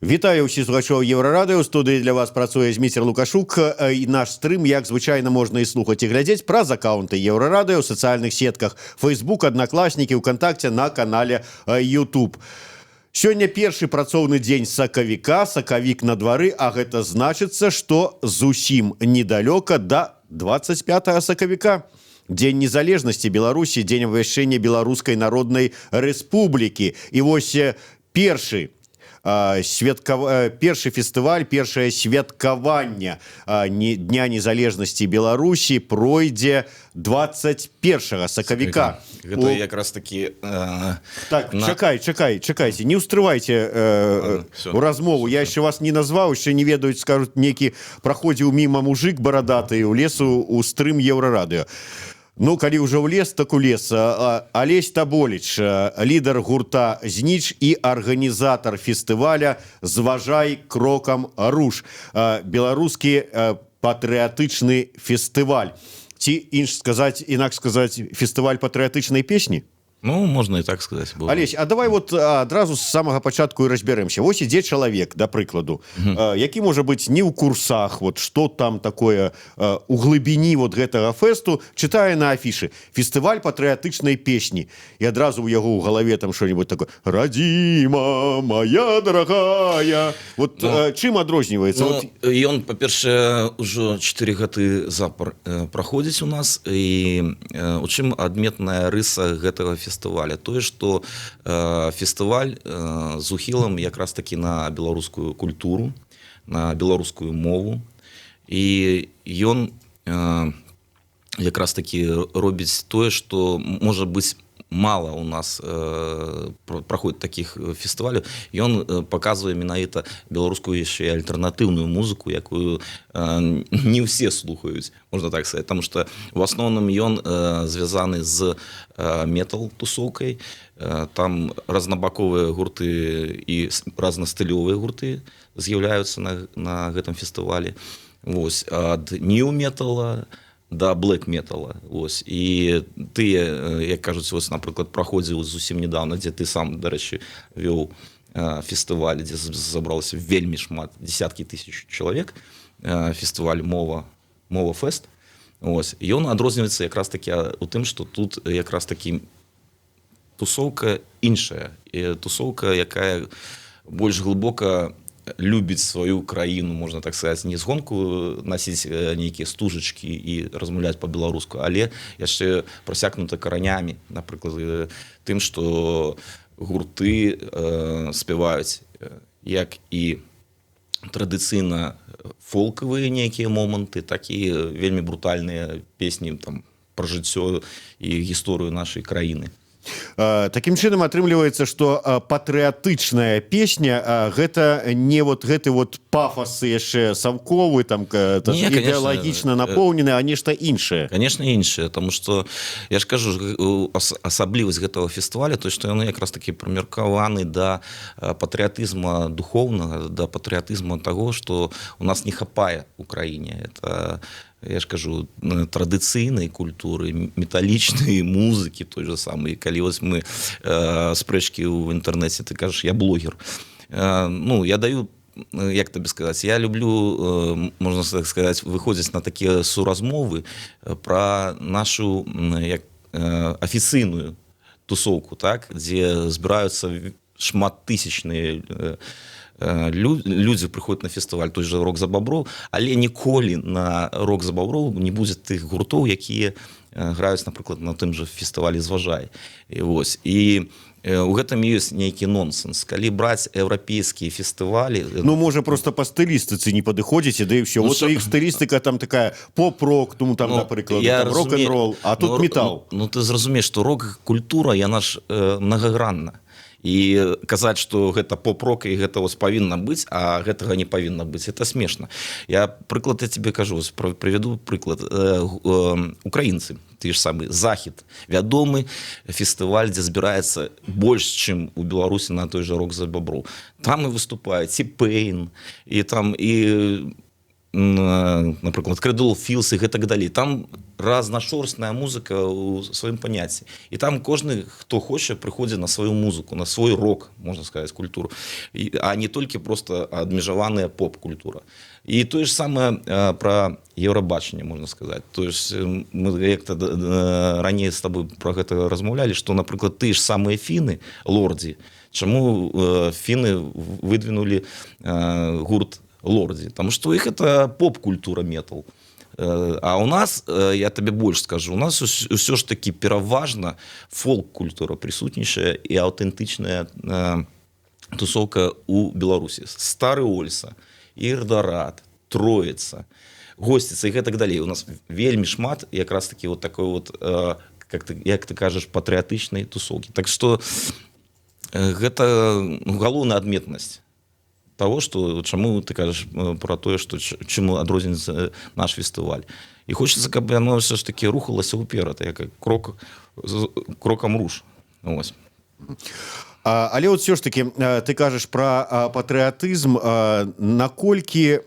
Вітаю ўсіх слухачоў Еўрарадыё. У студыі для вас працуе Зміцер Лукашук, і наш стрым, як звычайна, можна і слухаць, і глядзець праз акаўнты Еўрарадыё ў сацыяльных сетках: Facebook, Аднакласнікі, УКантакце, на канале YouTube. Сёння першы працоўны дзень сакавіка, сакавік на двары, а гэта значыцца, што зусім недалёка да 25 сакавіка. Дзень незалежнасці Беларусі, дзень абвяшчэння Беларускай Народнай Рэспублікі. І вось першы фестываль, першае святкаванне не Дня незалежнасці Беларусі пройдзе 21 сакавіка. Гэта якраз такі Так, чакай, чакай, чакайце, не ўстрывайце Всё. у размову. Я яшчэ вас не назваў, яшчэ не ведаюць, скажуць, некі праходзіў міма мужик барадаты у лесу у стрым Еўрарадыё. Ну, калі ўжо ў лес, так у лес. Алесь Таболіч, лідар гурта «Зніч» і арганізатар фестываля «Зважай крокам руш», беларускі патрыятычны фестываль. Ці інш сказаць, інакш сказаць, фестываль патрыятычнай песні. Ну, можна і так сказаць было. Алесь, а давай вот адразу з самага пачатку і разбярэмся. Вось ідзе чалавек, да прыкладу, які можа быць не ў курсах, вот что там такое у глыбіні вот гэтага фэсту, чытае на афішы: «Фестываль патрыятычнай песні», і адразу ў яго ў галаве там что-нибудь такое: «Радзіма моя дорогая». Вот, Ну, чым адрозніваецца? Ну, Вот, ён, па-першае, ўжо 4 гады запар праходзіць у нас. І у чым адметная рыса гэтага фестываля? Тое, што фестываль з ухілам якраз такі на беларускую культуру, на беларускую мову, і ён якраз такі робіць тое, што, можа быць, мала у нас праходзіць такіх фестываляў. Ён паказвае менавіта беларускую яшчэ і альтэрнатыўную музыку, якую не ўсе слухаюць, можна так сказать, потому что в асноўным ён звязаны з метал тусоўкай. Там разнабаковыя гурты і разнастылёвыя гурты з'яўляюцца на гэтым фестывалі. Вось, ад нью метала да блэк метала. Ось, і тыя, як кажуць, вось, напрыклад, праходзіў зусім недавно, дзе ты сам, дарэчы, вёў фестываль, дзе забралася вельмі шмат, десяткі тысяч чалавек, фестываль Мова фест. Ось, ён адрозніваецца якраз такі у тым, что тут якраз такі тусоўка іншая і тусоўка, якая больш глыбока любіць сваю краіну, можна так сказать, не згонку насіць нейкія стужачкі і размаўляць по-беларуску, але яшчэ прасякнута каранямі, напрыклад, тым, что гурты спяваюць як і традыцыйна фолкавыя нейкія моманты, так і вельмі брутальныя песні там пра жыццё і гісторыю нашай краіны. Такім чынам, атрымліваецца, што патрыятычная песня гэта не вот гэты вот пафасы яшчэ савковы там, Не, конечно, ідэалагічна напоўнены, а нешта іншае. Конечно, іншае, тому что я ж кажу, асаблівасць гэтага фестываля то, што яны якраз такі прымеркаваны да патрыятызма духоўнага, да патрыятызма таго, что у нас не хапае у краіне. Это, я ж кажу, традыцыйнай культуры, металічнай музыкі той же самай. Калі вось мы спрэчкі ў інтэрнэце, ты кажаш, я блогер, ну, я даю, як табе сказаць, я люблю, можна так сказаць, выходзіць на такія суразмовы пра нашу як афіцыйную тусоўку, так, дзе збіраюцца шматтысячныя людзі, прыходзяць на фестываль той же «Рок за баброў», але ніколі на «Рок за баброў» не будзе тых гуртоў, якія граюць, напрыклад, на тым же фестывалі «Зважай». І вось, і у гэтым ёсць нейкі нонсенс, калі браць еўрапейскія фестывалі. Ну, можа, просто по стылістыцы не падыходзіце, да і все. Ну, Вот іх стылістыка там такая поп-рок, ну, там, Ну, напрыклад, я там, рок-н-рол, а тут ну, метал. Ну, ты зразумееш, што рок-культура, яна ж многагранна, і казаць, што гэта поп-рок і гэта вось павінна быць, а гэтага не павінна быць, это смешна. Я прыклад, я тебе кажу, вось прывяду прыклад: украінцы, ты ж самы «Захід», вядомы фестываль, дзе збіраецца больш, чым у Беларусі на той же «Рок за баброў». Там і выступаюць і Пейн, і там і Напрыклад, Cradle of Filth і гэтак далей. Там разнашорстная музыка ў сваім паняцці, і там кожны, хто хоча, прыходзіць на сваю музыку, на свой рок, можна сказать, культуру, а не толькі просто абмежаваная поп-культура. І тое ж самае про Еўрабачанне можна сказать. То есть мы як-то раней с тобой про гэта размаўлялі, что, напрыклад, тыя ж самыя фіны, Лордзі. Чаму фіны выдвинули гурт Лордзі? Потому что іх это поп-культура, метал. А у нас, я табе больш скажу, у нас ўсё ж таки пераважна фолк-культура прысутнічае і аўтэнтычная тусовка у Беларусі. Стары Ольса, Ірдарад, Троица, Госціца і гэтак далей. У нас вельмі шмат якраз таки вот такой вот, как ты кажаш, патрыятычнай тусоўкі. Так что гэта, ну, галоўная адметнасць того, что чаму ты кажаш про тое, что чаму адрозніваецца наш фестываль. І хочется, каб яно все ж таки рухалася ўперад, як крок крокам руш. Ось. Але вот все ж таки ты кажаш про патрыятызм, наколькі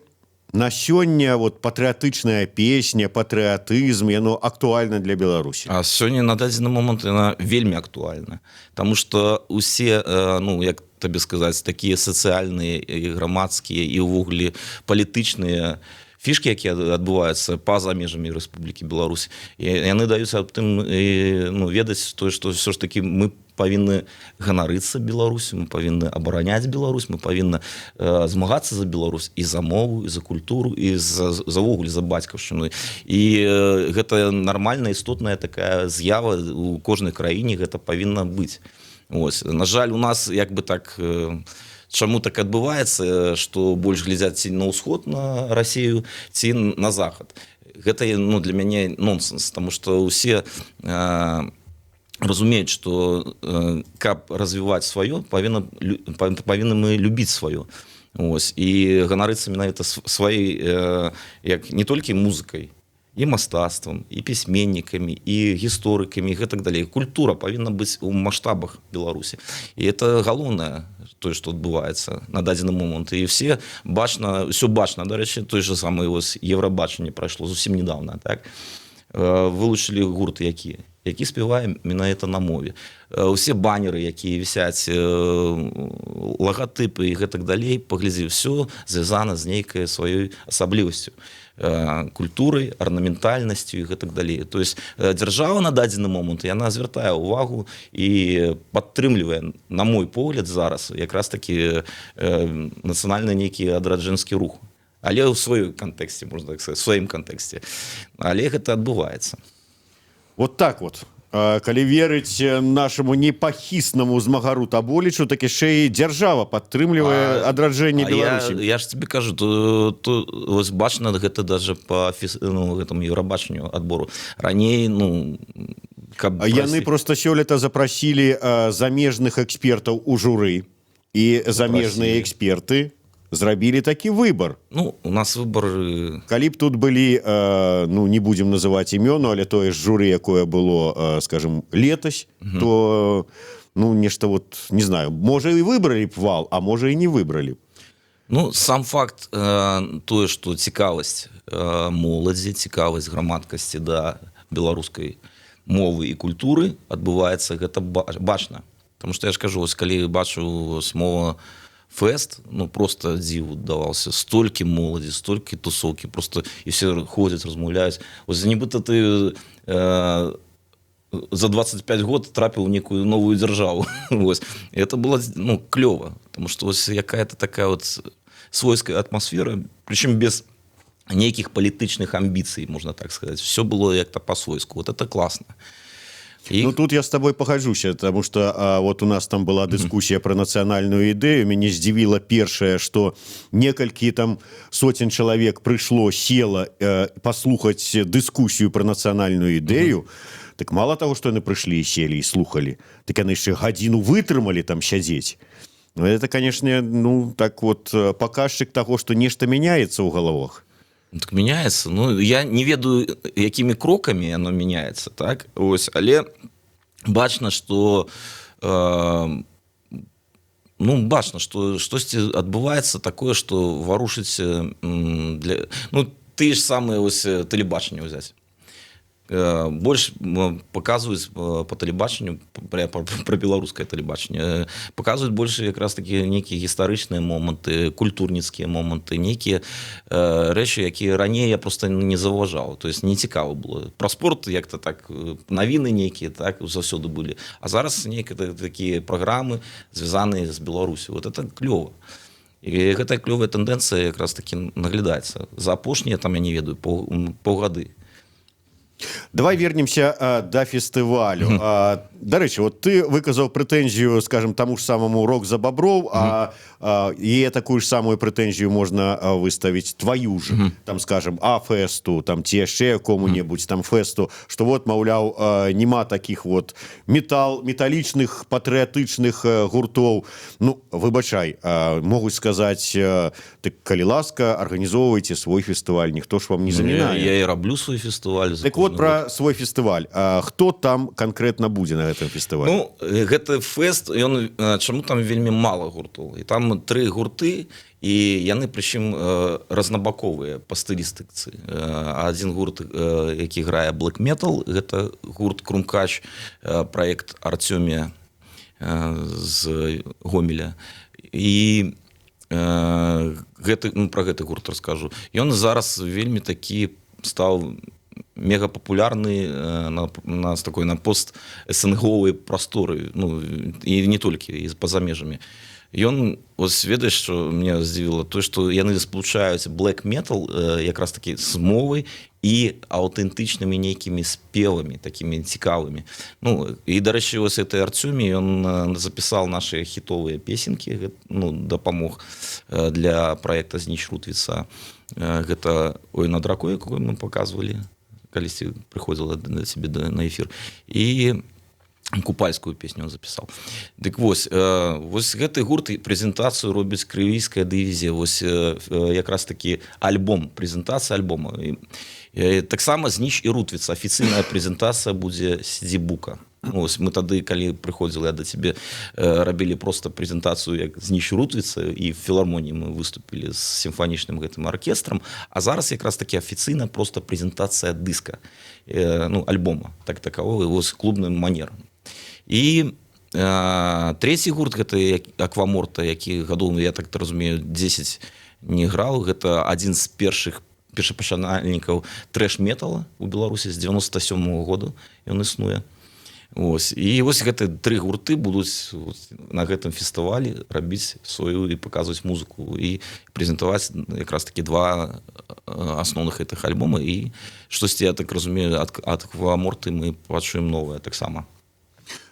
на сёння вот патрыятычная песня, патрыятызм, яно актуальна для Беларусі? А сёння, на дадзены момант, яна вельмі актуальна, потому что усе, ну, як табе сказаць, такія сацыяльныя і грамадскія і ўвогуле палітычныя фішки, якія адбываюцца па-за межамі Рэспублікі Беларусь, яны даюць аб тым і, ну, ведаць тое, што все ж таки мы павінны ганарыцца Беларусю, мы павінны абараняць Беларусь, мы павінны змагацца за Беларусь, і за мову, і за культуру, і за ўвогуле за бацькаўшчыну. І гэта нармальная, істотная такая з'ява, у кожнай краіне гэта павінна быць. Ось. На жаль, у нас як бы так, чаму так адбываецца, што больш глядзяць ці на ўсход, на Расію, ці на захад. Гэта, ну, для мяне нонсенс, потому что усе разумеюць, что каб развіваць сваё, павінны мы любіць сваё. Ось, і ганарыцца менавіта сваёй, як не толькі музыкай, і мастацтвам, і пісьменнікамі, і гісторыкамі, і гэтак далей. Культура павінна быць у маштабах Беларусі, і это галоўнае, тое, што адбываецца на дадзены момант. І все бачна, все бачна. Дарэчы, той же самы вось Еўрабачанне прайшло зусім недавно, так, вылучылі гурт, які спявае менавіта на мове. Усе баннеры, якія вісяць, лагатыпы і гэтак далей, паглядзі, все звязана з нейкай сваёй асаблівасцю, культурай, арнаментальнасцю і гэтак далей. То есть дзяржава на дадзены момант, яна звяртае ўвагу і падтрымлівае, на мой погляд, зараз якраз таки нацыянальны нейкі адраджэнскі рух, але ў сваёй кантэксце, можна так сказать, сваім кантэксце, але гэта адбываецца. Вот так вот. Калі верыць нашаму непахіснаму змагару Таболічу, так яшчэ і дзяржава падтрымлівае адраджэнне Беларусі. Я ж тебе кажу, то вось бачна гэта даже по ну, гэтаму Еўрабачанню, адбору. Раней, ну, каб А яны просто сёлета запрасілі замежных экспертаў у журы, і замежныя Запрасілі. эксперты зрабілі такі выбор. Ну, у нас выбор Калі б тут былі, ну, не будем называть імёну, але тое ж журы, якое было, скажем, летась, то, ну, нешта вот не знаю, можа, і выбралі б Вал, а можа, і не выбралі б. Ну, сам факт, тое, што цікавасць моладзі, цікавасць грамадкасці да беларускай мовы і культуры адбываецца, гэта бачна. Потому что я ж кажу, ось калі бачу Мова фэст, ну, просто дзіву даваўся: столькі моладзі, столькі тусоўкі, просто і все ходзяць, размаўляюць. Ось нібыта ты за 25 год трапіў у некую новую дзяржаву. Вось. І это было, ну, клёво, потому что ось якая-то такая вот свойская атмосфера, причем без нейкіх палітычных амбіцый, можно так сказать. Все было як-то по-свойску. Вот это классно. І Ну, тут я с тобой пагаджуся, потому что вот у нас там была дыскусія про нацыянальную ідэю. Мяне здзівіла першае, что некалькі там сотен чалавек прыйшло, села паслухаць дыскусію про нацыянальную ідэю. Так мало того, что яны прыйшлі і селі і слухали, так яны яшчэ гадзіну вытрымалі там сядзець. Ну, это, конечно, ну, так вот, паказчык того, что нешта меняется ў галавах. Ну, так меняется. Ну, я не ведаю, якімі крокамі оно меняется, так ось, але бачна, что ну, Ну, бачна, што штосьці адбываецца такое, што варушыць для, ну, тыя ж самыя ось тэлебачанне ўзяць. Больш паказваюць по тэлебачанню, пра беларускае тэлебачанне, паказваюць больш якраз такі нейкія гістарычныя моманты, культурніцкія моманты, нейкія рэчы, якія раней я просто не заўважаў, то есть не цікава было. Пра спорт як-то так, навіны нейкія так заўсёды былі, а зараз нейкія такія праграмы, звязаныя з Беларусю, вот это клёва. І гэтая клёвая тэндэнцыя якраз такі наглядаецца за апошнія там, я не ведаю, паўгады. Давай вернемся да фестывалю. Дарэчы, вот ты выказаў прэтэнзію, скажем, таму ж самому «Рок за баброў», а такую ж самую прэтэнзію можна выставіць твою ж там, скажем, афесту там ці яшчэ якому-небудзь там фесту, что вот, маўляў, нема таких вот металічных патрыятычных гуртоў. Ну, выбачай, могуць сказаць: «Так, калі ласка, арганізоўвайце свой фестываль, ніхто ж вам не Ну, замінае». Я і раблю свой фестываль. Так вот, про свой фестываль. Хто там конкретно будзе на гэтым фестывале? Ну, гэты фэст, ён чаму там вельмі мала гуртоў, і там тры гурты, і яны прычым разнабаковыя па стылістыцы. Адзін гурт, які грае black metal, гэта гурт «Крумкач», праект Арцёмія з Гомеля. І гэты, ну, про гэты гурт раскажу. Ён зараз вельмі такі стаў мегапапулярны на такой, на пост СНГовай прасторы, ну і не толькі, і па-за межамі. Ён ось, ведаеш, што мне здзівіла? То, што яны спалучаюць black metal якраз такі з мовай і аўтэнтычнымі нейкімі спевамі, такімі цікавымі. Ну і, дарэчы, вось гэты Арцюмі, ён запісаў наши хітовыя песенкі, ну, дапамог для проекта «Зніч Рутвіца». Гэта «Ой над ракой», якую мы показывалі, калісьці прыходзіла на себе на эфир, і купальскую песню он запісаў. Дык вось, вось гэты гурт, прэзентацыю робіць «Крывійская дывізія», вось якраз такі альбом, прэзентацыя альбома. І таксама «Зніч і Рутвіца», афіцыйная прэзентацыя будзе «Сідзібука». Ну, ось мы тады, калі прыходзіла я да цябе, рабілі просто прэзентацыю як «Зніч Рутвіца», і в філармоніі мы выступілі з сімфанічным гэтым аркестрам, а зараз якраз такі афіцыйна просто прэзентацыя дыска, ну, альбома так такого, вось, клубным манерам. І трэці гурт, гэта «Акваморта», які гадоў, я так разумею, 10 не граў. Гэта адзін з першых першапачынальнікаў трэш-метала у Беларусі, з 97 -го году ён існуе. Ось. І вось гэты тры гурты будуць на гэтым фестывалі рабіць сваю і паказваць музыку, і прэзентаваць якраз такі два асноўных гэтых альбома, і штосьці, я так разумею, ад «Акваморты» мы пачуем новае таксама.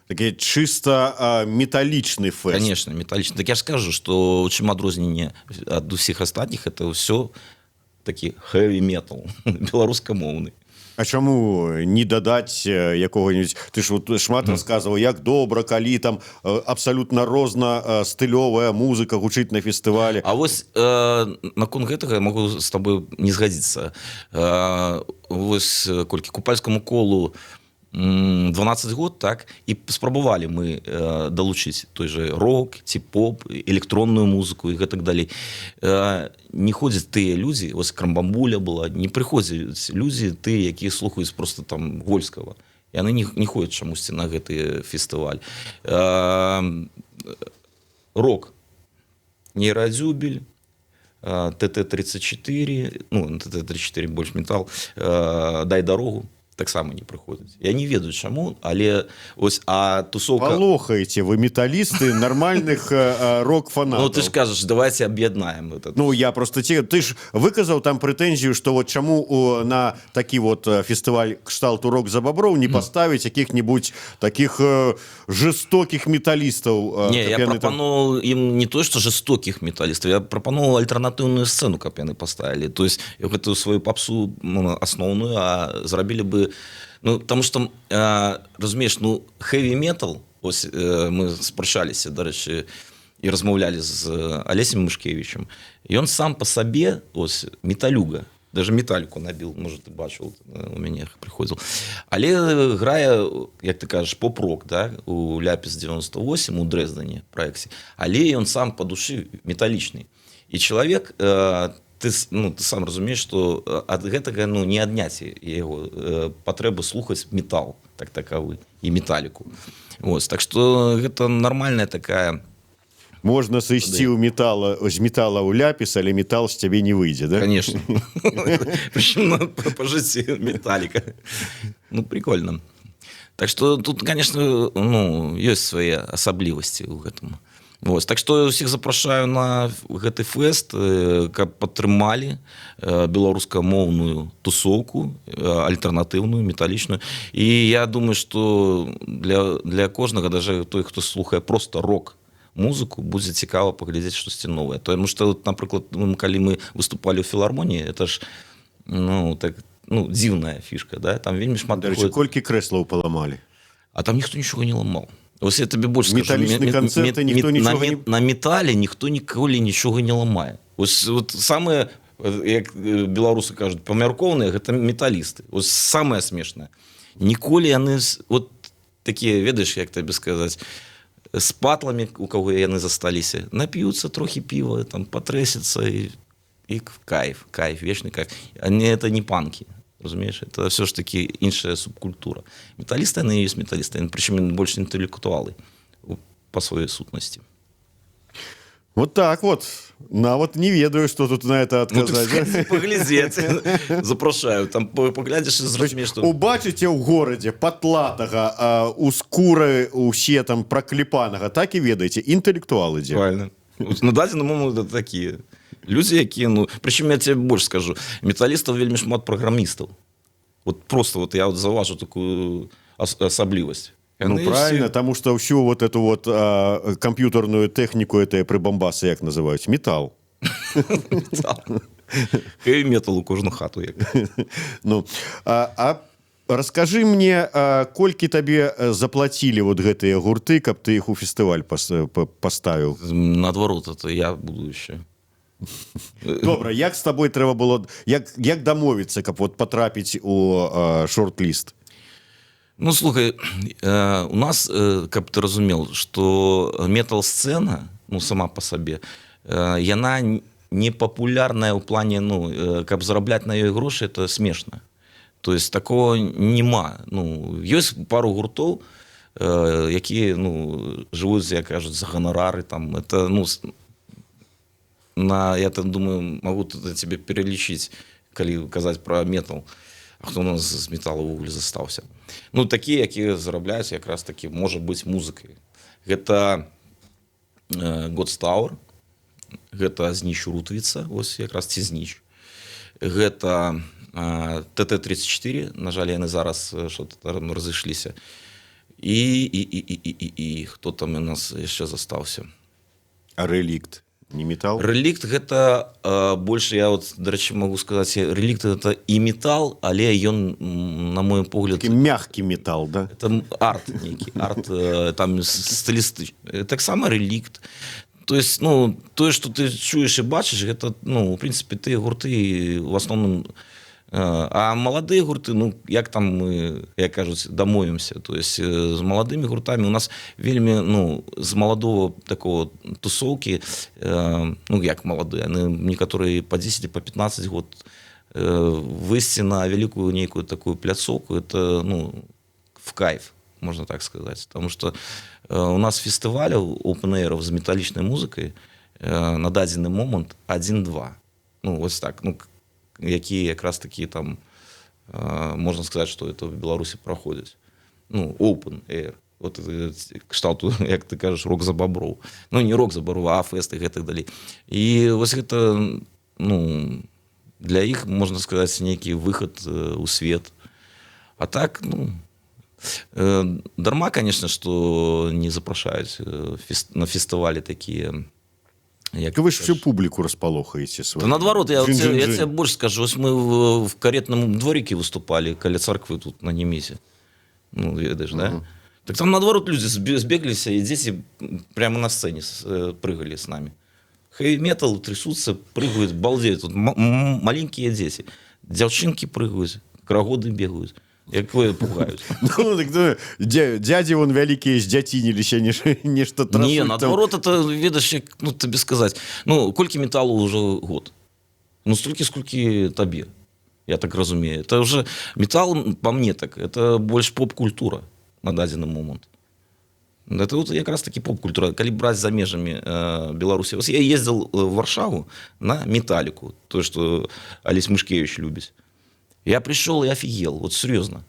Такі чыста металічны фэст. Конечно, металічны. Так я ж скажу, что чым адрозненне ад усіх астатніх, это ўсё такі heavy metal беларускамоўны. А чаму не дадаць якога-нибудь? Ты ж вот шмат рассказываў, як добра, калі там абсалютна розна стылёвая музыка гучыць на фестывале. А вось наконт гэтага я могу з тобой не згадзіцца. Вось колькі «Купальскаму колу»? 12 год, так, і спрабавалі мы далучыць той же рок ці поп, электронную музыку і гэтак далей. Не ходзяць тыя людзі, вось «Крамбамбуля» была, не прыходзяць людзі тыя, якія слухаюць просто там Вольскага, яны не ходзяць чамусьці на гэты фестываль. Рок: «Нейрадзюбель», ТТ-34, ну, ТТ-34 больш метал, «Дай дарогу» таксама не прыходзяць. Я не ведаю чаму, але ось, а тусовка Палохаеце вы, металісты, нармальных рок-фанатаў. Ну, ты ж кажаш, давайте аб'яднаем этот. Ну, я просто ты ж выказаў там прэтэнзію, что вот чаму на такі вот фестываль кшталту «Рок за баброў» не поставить каких-нибудь таких жестоких металістаў, Не, каб я яны там прапаноўваў ім не то что жестоких металістаў, я прапаноўваў альтэрнатыўную сцэну, каб яны поставили, то есть гэтую сваю попсу, ну, асноўную, а зрабілі бы, ну, потому что, разумееш, ну, heavy metal, ось мы спрачаліся, дарэчы, і размаўлялі з Алесем Мышкевичем, ён сам по сабе ось металюга. Даже Металлику набил, может, ты бачыў, у мяне прыходзіл. Але грае, як ты кажаш, поп-рок, да, у Ляпіс 98 у Дрэздене праекце. Але ён сам по душы металічны. І чалавек, ты, ну, ты сам разумееш, што ад гэтага, ну, не адняць яго патрэбу слухаць метал так такавы і Металіку. Вот, так что гэта нармальная такая. Можна сысці ў метала, з метала ў Ляпіс, але метал з цябе не выйдзе, да? Конечно. Причем, ну, по жыцці Металлика. Ну, прикольно. Так что тут, конечно, ну, ёсць свае асаблівасці ў гэтым. Вот. Так что ўсіх запрашаю на гэты фэст, каб падтрымалі беларускамоўную тусоўку, альтэрнатыўную, металічную. І я думаю, что для кожнага, даже той, хто слухае просто рок музыку, будзе цікава паглядзець штосьці новае. Потому что, вот, напрыклад, ну, калі мы выступалі ў філармоніі, это ж, ну, так, ну, дзіўная фішка, да? Там вельмі шмат Дарэчы, колькі крэслаў паламалі? А там ніхто нічога не ламаў. Вось я табе больш скажу. Металічны канцэрты, ніхто нічога не На метале ніхто ніколі нічога не ламае. Ось, вот самыя, як беларусы кажуць, памяркоўныя, гэта металісты. Ось самае смешнае. Ніколі яны вот такія, ведаеш, як табе сказаць, з патламі, у каго яны засталіся, нап'юцца трохі піва, там патрэсяцца і кайф, кайф, вечны кайф. Они это не панки. Разумееш, это все ж таки іншая субкультура. Металісты, яны ёсць металісты, яны, прычым больш інтэлектуалы по сваёй сутнасці. Вот так вот. Нават не ведаю, что тут на это Ну, так адказаць. сходи паглядзець. Запрашаю. Там паглядзіш і зразумееш, што Убачыце ў горадзе патлатага, у скуры усе там праклепанага, так і ведаеце, інтэлектуал ідзе. Правильно. Вот на дадзены момант это такія людзі, якія, ну, прычым я тебе больш скажу, металістаў вельмі шмат праграмістаў. Вот просто вот я вот заўважу такую асаблівасць. Ну, Яны правильно, все тому что всю вот эту вот компьютерную технику, это прибамбасы, як называют, металл. Хэві-метал у кожну хату. Як. Ну, а расскажи мне, колькі табе заплатили вот гэтыя гурты, каб ты іх у фестываль паставіў? Наадварот, это я буду еще. Добра, як з табой трэба было, як дамовіцца, каб вот патрапіць у шорт-ліст? Ну, слухай, у нас, каб ты разумел, что метал-сцена, ну, сама по сабе, яна не папулярная ў плане, ну, каб зарабляць на ёй грошы, это смешна. То есть такого нема. Ну, ёсць пару гуртоў, якія, ну, жывуць, як кажуць, за ганарары, там, это, ну, на, я там думаю, могу тут тебе пералічыць, калі казаць про метал. А хто у нас з металу ўвогуле застаўся? Ну, такія, якія зарабляюць якраз такі, можа быць, музыкай. Гэта God's, гэта Зніч Рутвіца, ось якраз ці Зніч. Гэта ТТ-34, на жаль, яны зараз что-то там разышліся. І хто там у нас яшчэ застаўся? А Рэлікт не метал? Рэлікт гэта больше, я вот, дарэчы, могу сказаць, Рэлікт это і метал, але ён, на мой погляд, Такі мягкий метал, да? Это арт нейкі, арт, там стылісты. Таксама Рэлікт. То есть, ну, тое, что ты чуеш і бачыш, гэта, ну, у прынцыпе, тыя гурты в асноўным. А маладыя гурты, ну, як там мы, як кажуць, дамовімся. То есть з маладымі гуртамі у нас вельмі, ну, з маладого такого тусоўкі, ну, як маладыя, яны некаторыя по 10, по 15 год, выйсці на вялікую нейкую такую пляцоўку, это, ну, в кайф, можно так сказать. Потому что у нас фестываляў open air з металічнай музыкай на дадзены момант один-два. Ну, вось так, ну, якія якраз такі там, можна сказаць, что это в Беларусі праходзіць. Ну, open air. Вот кшталту, як ты кажаш, Рок за баброў. Ну, не Рок за баброў, а фэст і гэтак далей. І вось гэта, ну, для іх, можна сказаць, нейкі выхад у свет. А так, ну, дарма, конечно, что не запрашаюць на фестывалі такія. Як Вы ж всю публіку распалохаеце. Да, наадварот, я тебе больш скажу. Ось мы в каретном дворике выступали каля царквы тут на Немезе. Ну, ведаеш, да? Так там наадварот люди збегліся, і дзеці прямо на сцене прыгали с нами. Хэви-метал, трясутся, прыгают, балдеют. Тут маленькие дети. Дзяўчынкі прыгаюць, карагоды бегаюць, як вы пугаюць. Ну, так, ну, дядзі вон вялікія здзяцініліся, нешта. Не, наадварот, это, ведаеш, як, ну, табе сказаць, ну, колькі металу ўжо год? Ну, столькі, сколькі табе, я так разумею. Это уже металл, по мне так, это больш поп-культура на дадзены момант. Это вот якраз таки поп-культура. Калі браць за межамі Беларусі. Вот я ездил в Варшаву на «Металлику», то, что Алесь Мышкевич любит. Я пришел и офигел, вот серьезно.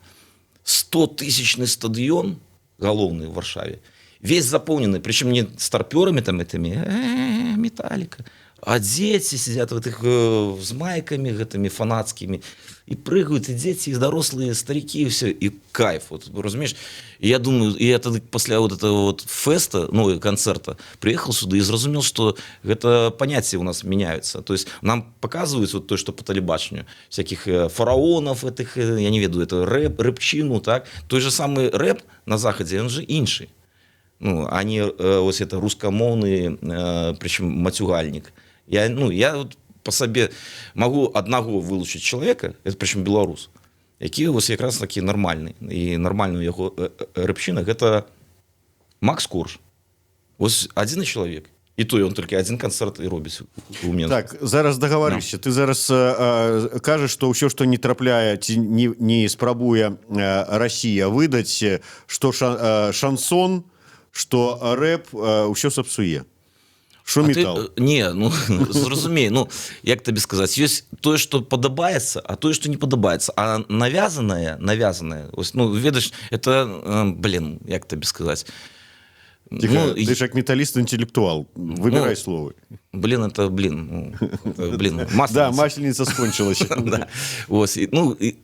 100-тысячный стадион, галоўны в Варшаве, весь заполненный, причем не старперами там этими, «Металлика», а дети сидят в этих с майками гэтымі фанатскими и прыгают, и дети, и взрослые, старики, и все, и кайф, вот, разумееш? И я думаю, и я тогда после вот этого вот феста, ну, и концерта, приехал сюда и зразумел, что это понятия у нас меняются. То есть нам показывают вот то, что по телебачению, всяких фараонов этих, я не ведаю, это рэп, рэпчину, так? Той же самый рэп на Захадзе, он же іншы. Ну, они вот это рускамоўны, причем мацюгальнік. Я, ну, я вот по сабе могу одного вылучыць человека, это причем беларус, які вось якраз такі нармальны і нармальную яго рэпчына, гэта Макс Корж. Вось адзіны чалавек. І той он толькі адзін канцэрт і робіць у Менску. Так, зараз дагаварыся. Ты зараз кажаш, што ўсё, што не трапляе ці не спрабуе Расія выдаць, што шансон, што рэп, ўсё сапсуе. Што А ты, метал? Не, ну, зразумей, ну, як табе сказаць, ёсць тое, што падабаецца, а тое, што не падабаецца, а навязанае, ось, ну, ведаеш, это, блин, як табе сказаць, Тихо, ну, ты ж як металіст інтэлектуал, выбирай Ну, словы. Блин, это, блин, ну, это, блин, Да, масленица. Масленица скончылася. Да. Ось, і, ну, і,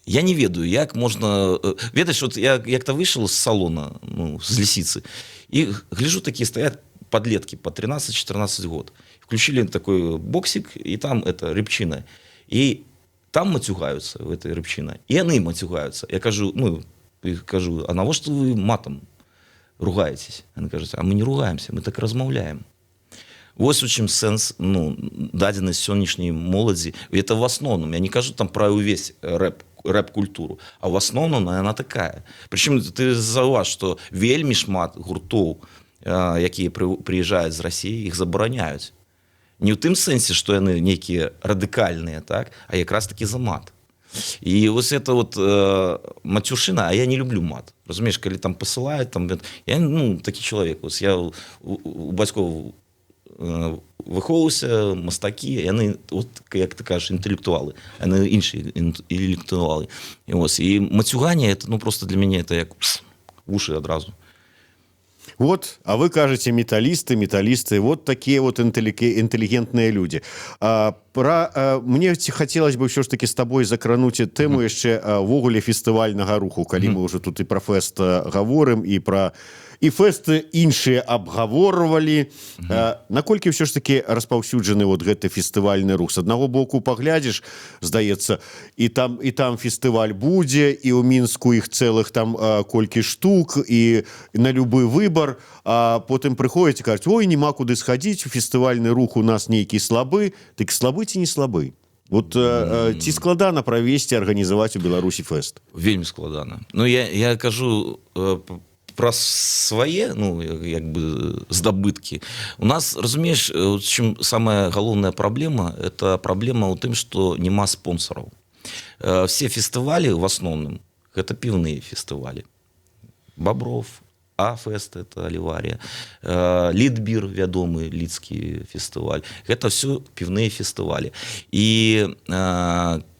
я не ведаю, як можна, ведаеш, вот я як-то выйшаў з салона, ну, з Лисицы, і гляжу, такие стоят подлетки по 13-14 год. Включили такой боксик, и там это рэпчина. И там матюгаются в этой рэпчина, и они матюгаются. Я кажу, ну, и кажу: «А навошта вы матом ругаетесь?» Они кажуць: «А мы не ругаемся, мы так размаўляем». Вось у чым сэнс, ну, дадзенай сённяшняй моладзі. Это в основном, я не кажу там про увесь рэп, рэп-культуру, а в основном она такая. Причем ты заўваж, что вельмі шмат гуртоў, якія прыязджаюць з Расіі, іх забараняюць. Не ў тым сэнсе, што яны нейкія радыкальныя, так, а якраз таки за мат. І вось это вот мацюшына, а я не люблю мат. Разумееш, калі там посылают, там, я, ну, такі чалавек, вось я у бацькоў выхоўваўся, мастакі, яны, вот, як ты кажаш, інтэлектуалы, яны іншыя інтэлектуалы. І, вось, і мацюганне, это, ну, просто для мяне это як вушы адразу. Вот, а вы кажаце: металісты, металісты, вот такие вот інтэлігентныя люди. Мне хотелось бы ўсё ж таки с тобой закрануць тэму яшчэ увогуле фестывальнага руху, калі мы уже тут і пра фэст гаворым, і пра і фэсты іншыя абгаворвалі. Наколькі ўсё ж таки распаўсюджаны вот гэты фестывальны рух? С аднаго боку, паглядзіш, здаецца, і там, і там фестываль будзе, і ў Мінску іх цэлых там колькі штук, і на любы выбор, а потым прыходзіць, кажуць: «Ой, няма куды схадзіць, фестывальны рух у нас нейкі слабы». Дык слабы ці не слабы? Вот ці складана правесці, арганізаваць у Беларусі фэст? Вельмі складана. Ну, я кажу пра свае, ну, як бы здабыткі. У нас, разумееш, чым самая галоўная праблема, это праблема ў тым, што няма спонсораў. Все фестывалі в асноўным гэта піўныя фестывалі. Бобров, Афест, это Аліварія, Лідбір, вядомы лідскі фестываль. Гэта все піўныя фестывалі. І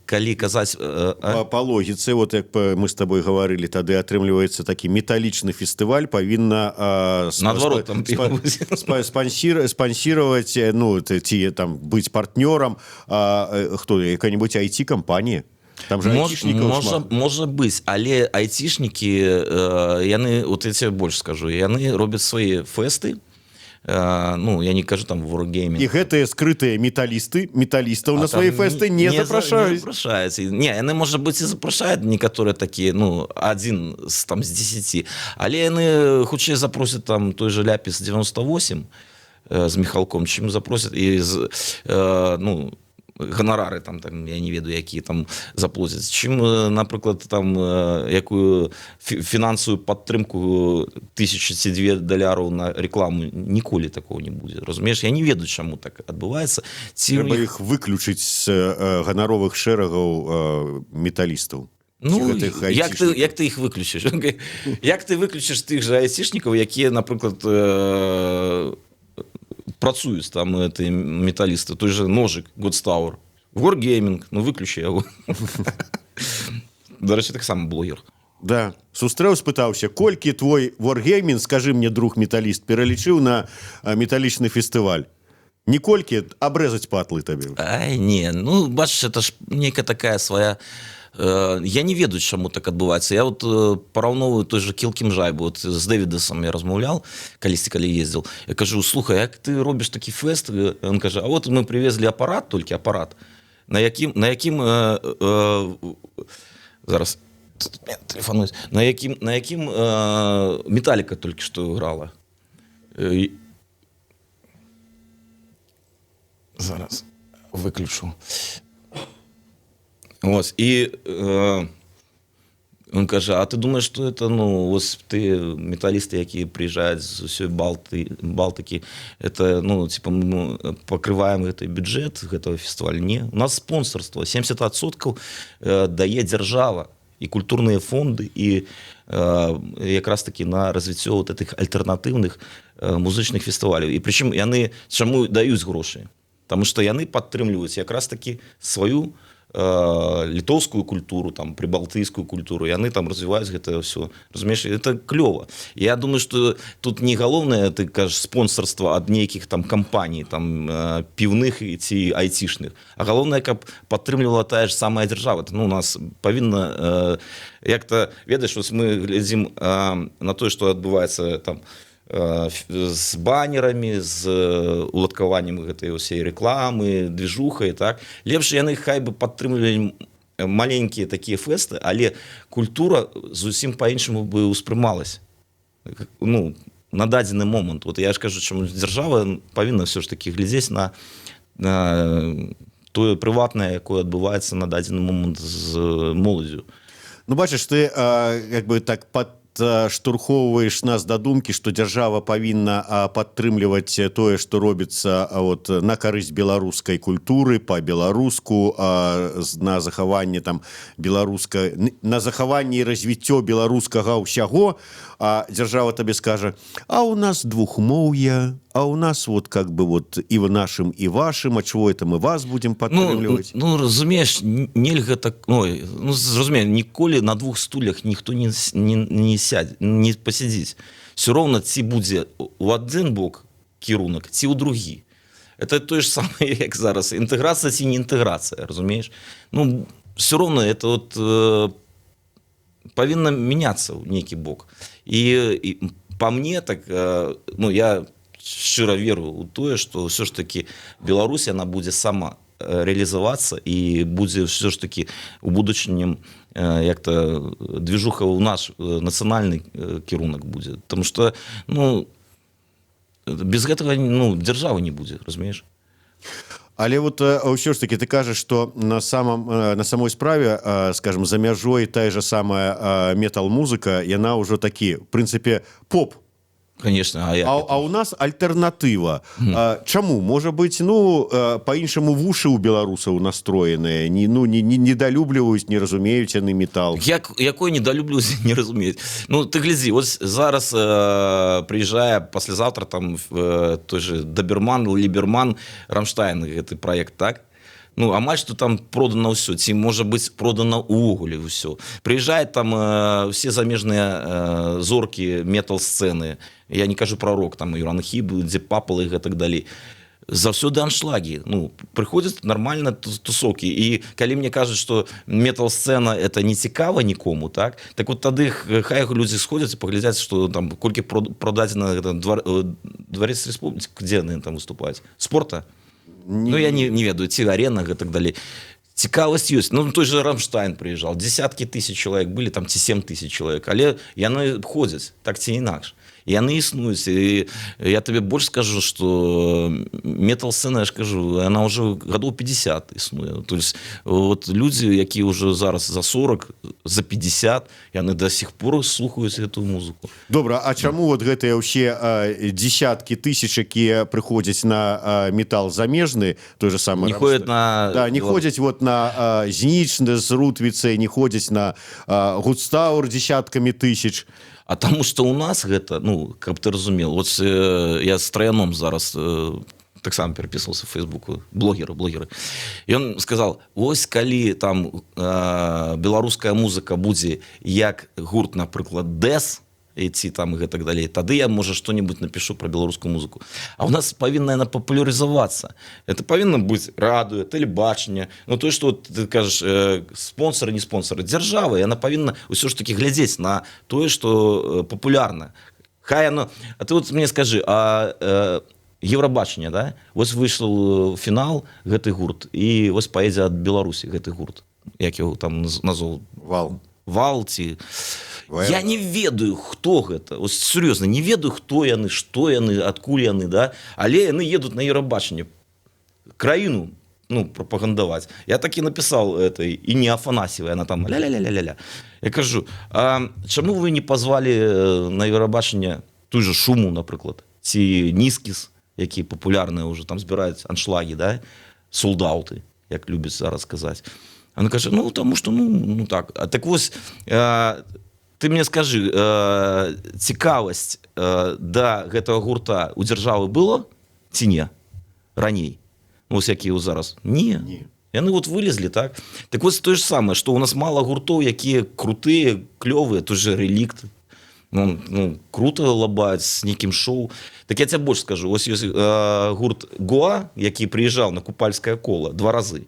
калі казаць По логіцы, вот як мы с тобой гаварылі тады, атрымліваецца, такі металічны фестываль павінна Наадварот, там спансировать, ну, ці там быць партнёрам, хто, якая-нибудь IT кампанія. Там же можа быць, але айцішнікі, яны, вот я тебе больш скажу, яны робяць свае фэсты. Ну, я не кажу там Wargaming. І гэтыя скрытыя металісты металістаў на свае фэсты не запрашаюць. Запрашаюць. Не, яны, можа быць, і запрашаюць некаторыя такія, ну, один з там з 10, але яны хутчэй запросяць там той же Ляпіс 98 з Михалком, чым запросяць і з, ну. ганарары там я не ведаю, якія там заплоцяць, чым, напрыклад, там якую фінансавую падтрымку, тысячи ці две даляраў на рекламу. Ніколі такого не будзе, разумееш? Я не ведаю, чаму так адбываецца, ці Трэба іх выключыць з ганаровых шэрагаў металістаў. Ну, гэтых як ты айцішнікаў. Як ты іх выключыш? Як ты выключыш тых жа айцішнікаў, якія, напрыклад, працуюць там, это металісты, той же Ножик, Годстаур, Wargaming, ну выключи яго. Дарэчы, таксама блогер. Да, сустрэў, спытаўся: «Колькі твой Wargaming, скажи мне, друг металіст, пералічыў на металічны фестываль?» Ніколькі, абрэзаць патлы табе. Ай, не, ну бачыш, это ж нейкая такая свая, я не ведаю, чаму так адбываецца. Я вот параўноўваю той же Kill Kim Жайбу. Вот з Дэвідасам я размаўлял калісьці, калі ездзіл, я кажу: «Слухай, як ты робіш такі фэст?» Он кажа: «А вот мы привезли апарат, толькі апарат, на якім, зараз тэлефануюць, на якім Металіка толькі што грала». Зараз выключу. Ось, і он кажа: «А ты думаешь, что это, ну, ось ты металісты, якія прыязджаюць з усёй Балтыкі, это, ну, типа, мы покрываем гэты бюджет гэтага фестиваля? Не, у нас спонсорство 70% дае дзяржава і культурныя фонды, і якраз таки на развіццё вот этих альтэрнатыўных музычных фестываляў. І прычым яны чаму даюць грошы? Таму что яны падтрымліваюць якраз таки сваю літоўскую культуру, там, прыбалтыйскую культуру, яны там развіваюць гэта ўсё, разумееш? Это клёва. Я думаю, что тут не галоўнае, ты кажаш, спонсорство ад нейкіх там кампаній, там, піўных і ці айцішных, а галоўнае, каб падтрымлівала тая ж самая дзяржава. Ну, у нас павінна як-то, ведаеш, вось мы глядзім на тое, што адбываецца там з банерамі, з уладкаваннем гэтай усей рэкламы, движухай, так лепш яны хай бы падтрымлівалі маленькія такія фэсты, але культура зусім по-іншаму бы ўспрымалась, ну, на дадзены момант. Вот я ж кажу, чаму дзяржава павінна все ж таки глядзець на тое прыватнае, якое адбываецца на дадзены момант з моладзю. Ну бачыш, ты як бы так падштурхоўваеш нас да думкі, што дзяржава павінна падтрымліваць тое, што робіцца вот на карысць беларускай культуры, по-беларуску, на захаванне там беларуска, на захаванне і развіццё беларускага ўсяго, а дзяржава табе скажа: «А у нас двухмоўя, а у нас вот как бы вот и в нашим, и вашим, а чего это мы вас будем падтрымліваць?» Ну, разумееш, нельга так, ой, ну зразумею, ніколі на двух стульях ніхто не сядзе, не пасядзіць. Все роўна ці будзе у адзін бок кірунак, ці ў другі. Это тое ж самае, як зараз інтэграцыя ці не інтэграцыя, разумееш? Ну, все роўна это вот павінна мяняцца ў нейкі бок. І по мне так, ну, я шчыра веру ў тое, што ўсё ж таки Беларусь, она будзе сама рэалізавацца і будзе ўсё ж таки у будучынем як-то движуха ў наш нацыянальны кірунак будзе. Потому что, ну, без гэтага, ну, дзяржавы не будзе, разумееш? Але вот ўсё ж таки ты кажаш, что на самой справе, скажем, за мяжой тая же самая метал-музыка, яна ўжо такі, в прынцыпе, поп. Конечно, а, як это? А у нас альтэрнатыва. Чаму можа быть, ну, по-іншаму вушы у беларусаў настроеныя, не, ну, не недалюбліваюць, не разумеюць яны метал? Як, якой недалюблю, не разумеюць? Ну ты глядзі, вот зараз прыязджае паслязаўтра там той же Даберман, Ліберман, Рамштайн, гэты проект, так? Ну, амаль што там продано ўсё, ці можа быць продано увогуле ўсё. Прыязджаюць там все замежныя зоркі метал сцэны, я не кажу про рок, там Юран Хіб, Дзіп Папл і гэтак далей, заўсёды аншлагі. Ну, прыходзяць нормально тусоўкі. І калі мне кажуць, что метал сцэна это не цікава нікому, так вот тады хай людзі сходзяць і паглядзяць, что там, колькі продадзена Дворец Республики, где яны там выступаюць, спорта не, ну, я не ведаю, ці арена, гэтак далей. Цікавасць ёсць. Ну, той же Рамштайн прыязджал, десяткі тысяч чалавек былі там ці 7 тысяч чалавек, але яны ходзяць так ці інакш. Яны існуюць. І я табе больш скажу, что метал сцэна, я ж кажу, она уже гадоў 50 існуе. То есть вот людзі, якія уже зараз за 40, за 50, яны до сих пор слухаюць эту музыку. Добра, а чаму вот гэтыя ўсе десяткі тысяч, якія прыходзяць на метал замежны, той же самый Не ходят на Да, не ходзяць вот на Зніч з Рутвіцай, не ходзяць на Гудстаур десяткамі тысяч? А таму что у нас гэта, ну, каб ты разумел, вот я с Трояном зараз таксама переписывался в фейсбуку, блогеры, и он сказал: «Ось калі там беларуская музыка будзе як гурт, напрыклад, Дэс ці там і гэтак далей, тады я, можа, что-нибудь напишу про беларускую музыку». А у нас павінна яна папулярызавацца, это павінна быць радыё, тэлебачанне. Ну, то, что вот ты кажаш, спонсоры, не спонсоры, дзяржава, яна павінна ўсё ж таки глядзець на тое, что папулярна. Хай оно. А ты вот мне скажи, а Еўрабачанне, да, вось выйшаў фінал гэты гурт, і вось паедзе ад Беларусі гэты гурт, як его там назвал? Вал. Вал ці ВЛ. Я не ведаю, хто гэта. Ось сур'ёзна, не ведаю, хто яны, што яны, адкуль яны, да, але яны едуць на Еўрабачанне краіну, ну, прапагандаваць. Я так і написал этой і не Афанасьевой, она там ля-ля-ля-ля-ля. Я кажу: «А чаму вы не позвали на Еўрабачанне той же Шуму, напрыклад, ці Нізкіз, які папулярныя уже, там збіраюць аншлагі, да, солдауты, як любяць зараз сказаць?» Она кажа: «Ну, таму что, ну так». А так вось, ты мне скажи, цікавасць да гэтага гурта у дзяржавы было ці не раней? Ну, ось які зараз не, Не. Яны вот вылезли, так. Так вот, тое ж самае, что у нас мало гуртоў, якія крутыя, клёвыя. Той же Рэлікт, ну, круто лабаюць з нейкім шоу. Так я тебе больш скажу, ось ёсць гурт Гоа, які прыязджаў на Купальскае кола два разы.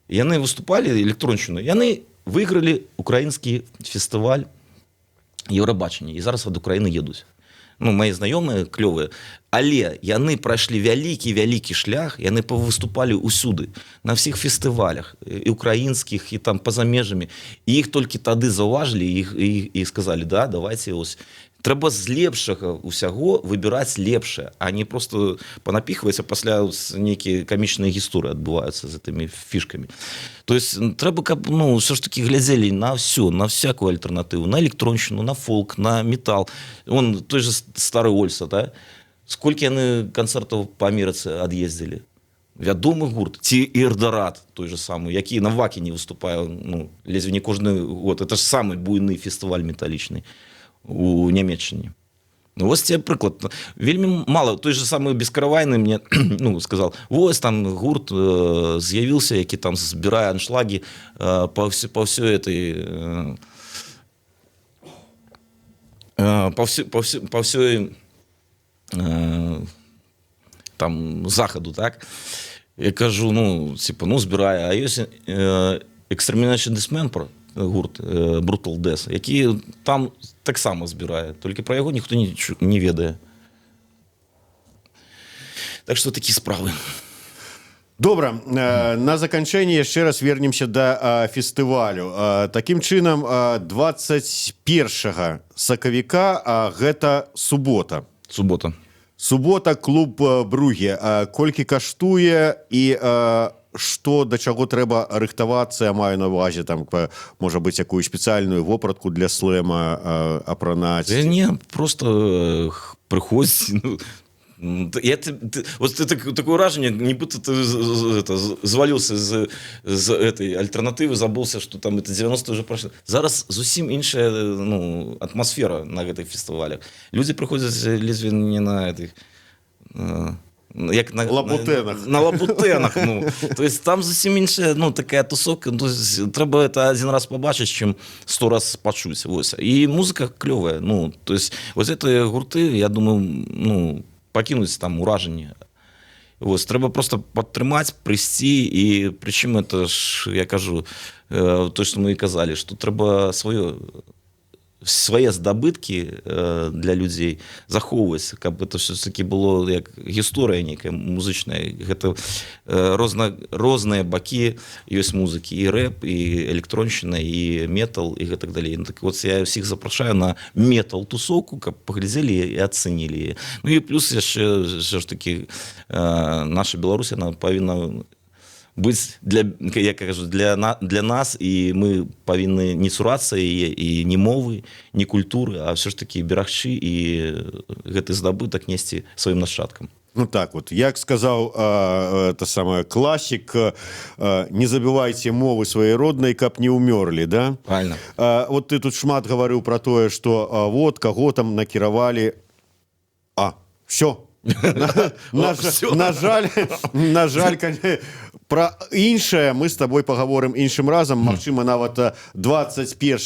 Яны выступалі электрончыну, яны выйгралі украінскі фестываль Еўрабачання і зараз ад Украіны едуць. Ну, мои знаёмыя клёвыя, але яны прайшлі вялікі, вялікі шлях, яны павыступалі ўсюды, на всех фестывалях, і украінскіх, і там па-за межамі, і іх толькі тады заўважылі іх і сказалі: «Да, давайте». Ось трэба з лепшага ўсяго выбіраць лепшае, а не просто панапіхваць, а пасля нейкія камічныя гісторыі адбываюцца з гэтымі фішкамі. То есть трэба, каб, ну, ўсё ж таки глядзелі на всю, на всякую альтэрнатыву: на электронщину, на фолк, на метал. Он той же Стары Ольса, да, сколько яны канцэртаў по Амерыцы ад'ездзілі, вядомы гурт. Ці Ирдорад той же самы, які на Вакене выступае, ну, ледзьве не кожны год, это ж самы буйны фестываль металічны у Нямеччыне. Ну, вось тебе прыклад. Вельмі мало. Той же самы Бескаравайны мне, ну, сказал: «Вось там гурт з'явіўся, які там збірае аншлагі по всей этой по всей там захаду», так. Я кажу: «Ну, типа, ну, збірае». А ёсць Extermination Dismember гурт, Brutal Death, які там таксама збірае, толькі пра яго ніхто не ведае. Так что такі справы. Добра, на заканчэнне яшчэ раз вернемся да фестывалю. Такім чынам, 21 сакавіка, гэта субота. Субота. Субота, клуб Бруге. Колькі каштуе і што да чаго трэба рыхтавацца? Я маю на увазе там, можа быць, якую спецыяльную вопратку для слэма апранаць? Да не, просто прыходзь. Ну, я, ты, вот ты так, такое ўражанне, нібыта ты это, звалился з этой альтэрнатывы, забылся, что там это 90 уже прошли. Зараз зусім іншая, ну, атмасфера на гэтых фестывалях. Люди прыходзяць ледзьве не на этих, як на Лабутэнах. На лабутэнах, ну. То есть там зусім іншая, ну, такая тусовка, ну, то есть трэба это один раз побачыць, чым сто раз пачуць. Вось. І музыка клёвая, ну, то есть вось гэтыя гурты, я думаю, ну, пакінуць там уражанне. Вось, трэба просто падтрымаць, прыйсці, і прычым это ж, я кажу, то, што мы і казалі, што трэба сваё свае здабыткі для людзей захоўваць, каб это все-таки было як гісторыя нейкая музычная. Гэта розныя бакі ёсць музыкі: і рэп, і электроншчына, і метал, і гэтак далей. Ну, так вот, я ўсіх запрашаю на метал тусоўку, каб паглядзелі і ацэнілі. Ну і плюс яшчэ все ж таки наша Беларусь, она павінна быць для, я кажу, для нас, і мы павінны не цурацца і ні мовы, ні культуры, а все ж таки берагчы і гэты здабытак несці сваім нашчадкам. Ну так вот, як сказаў это самое класік, не забывайте мовы сваёй роднай, каб не ўмёрлі, да? Правильно. Вот ты тут шмат гаварыў про тое, что вот каго там накіравалі, а все, на жаль, про іншае мы с тобой паговорым іншым разам, магчыма, нават 21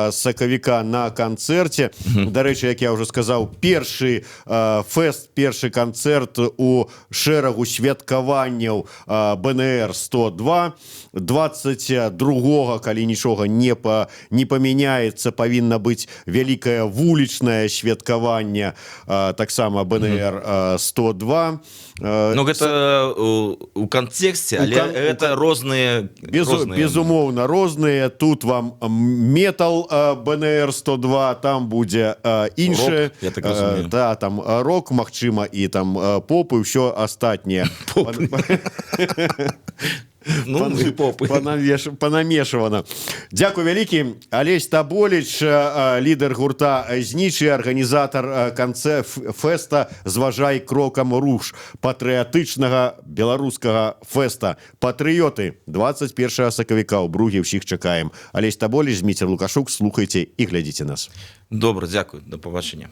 сакавіка на канцэрце. Дарэчы, як я уже сказаў, першы фэст, першы канцэрт у шэрагу святкаванняў БНР 102. 22, калі нічога не памяняецца, павінна быць вялікае вулічнае святкаванне таксама БНР 102. Ну, гэта у кантэксце, але это розныя. Розныя. Безумоўна, розныя. Тут вам метал БНР 102, там будзе іншае. Рок, я так разумею. Да, там рок, магчыма, і там поп, і ўсё астатняе. Ну, і попы. Панамешвана. Дзякуй вялікі. Алесь Таболіч, лідар гурта «Зніч» і арганізатар канцэ фэста «Зважай крокам руш», патрыятычнага беларускага фэста. Патрыёты, 21 сакавіка ў Бругі ўсіх чакаем. Алесь Таболіч, Зміцер Лукашук. Слухайце і глядзіце нас. Добра, дзякуй, да пабачэння.